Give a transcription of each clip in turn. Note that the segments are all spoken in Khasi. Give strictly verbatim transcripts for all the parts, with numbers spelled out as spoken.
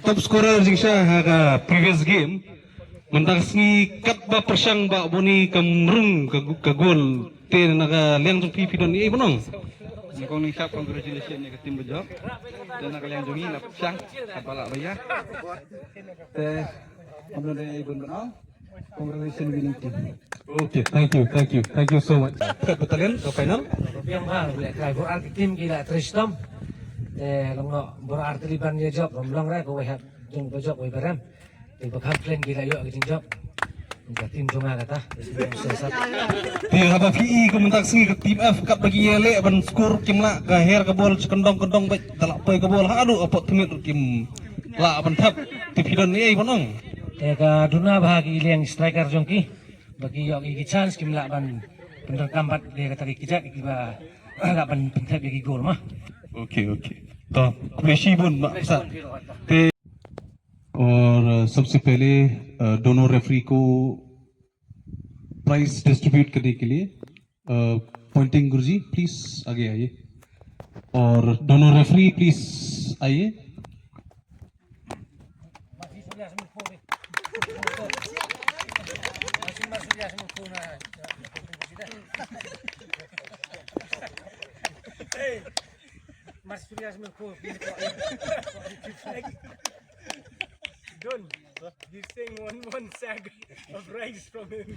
Top scorer jingshisha ha ka previous game. Mynta ka sngi katba pyrshang ba Boni kam rung ka, ka gol. Te na ka liang jong phi phi don ei ban ong? Nyngkong Ningshap, congratulations ïa ka team ba jop. Te na ka liang jong ngi la pyrshang katba lah ba ïa. Te kam don ei ban ban ong. Congratulations winning team. Okay, thank you, thank you, thank you so much. Third battalion ka final. Biang bha, leh trai bor ar ki team ki la trei shitom. Te long noh bor ar tylli ban ïa jop, ym long re kawei hap jong ba jop wei ba rem. Te ba kham khlaiñ ki la ïoh ki jingjop. Ka team jong nga kata. Te haba phi i kumta ka sngi ka team F katba ki ïaleh ban score kim lah, ka her ka bol sha kyndong kyndong bad da lah poi ka bol haduh hapoh tymmen ruh kim lah ban thep. Te phi don ei ban ong? Te ka duna bha ki liang striker jong ki. Ba ki ïoh ki, ki chance kim lah ban pyndonkam bad ïa kata ki kjat kiba lah ban pynthep ïa ki gol ma. Okay, okay. To, khublei shibun ma sa. Te और अ, सबसे पहले अ, दोनों रेफरी को प्राइज डिस्ट्रीब्यूट करने के लिए अ, पॉइंटिंग गुरुजी प्लीज आगे आइए और दोनों रेफरी प्लीज आइए। Don't. He's saying one one sag of rice from him.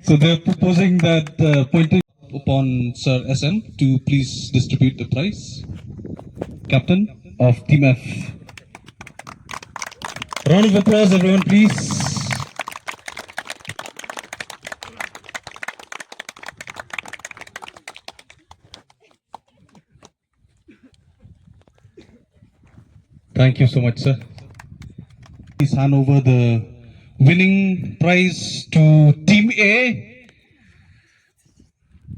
So they're proposing that uh, pointing upon Sir S M to please distribute the prize. Captain of Team F. Round of applause, everyone, please. Thank you so much, sir. Please hand over the winning prize to Team A.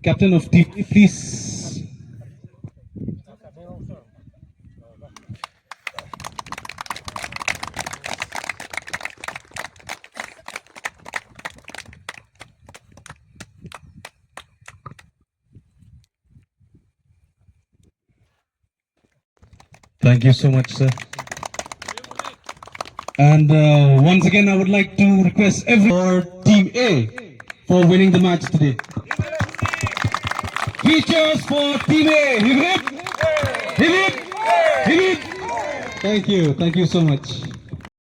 Captain of Team A, please. Thank you so much, sir. And uh, once again, I would like to request every for Team A for winning the match today. Three cheers for Team A. Hip hip. Hip hip. Hip hip. Thank you. Thank you so much.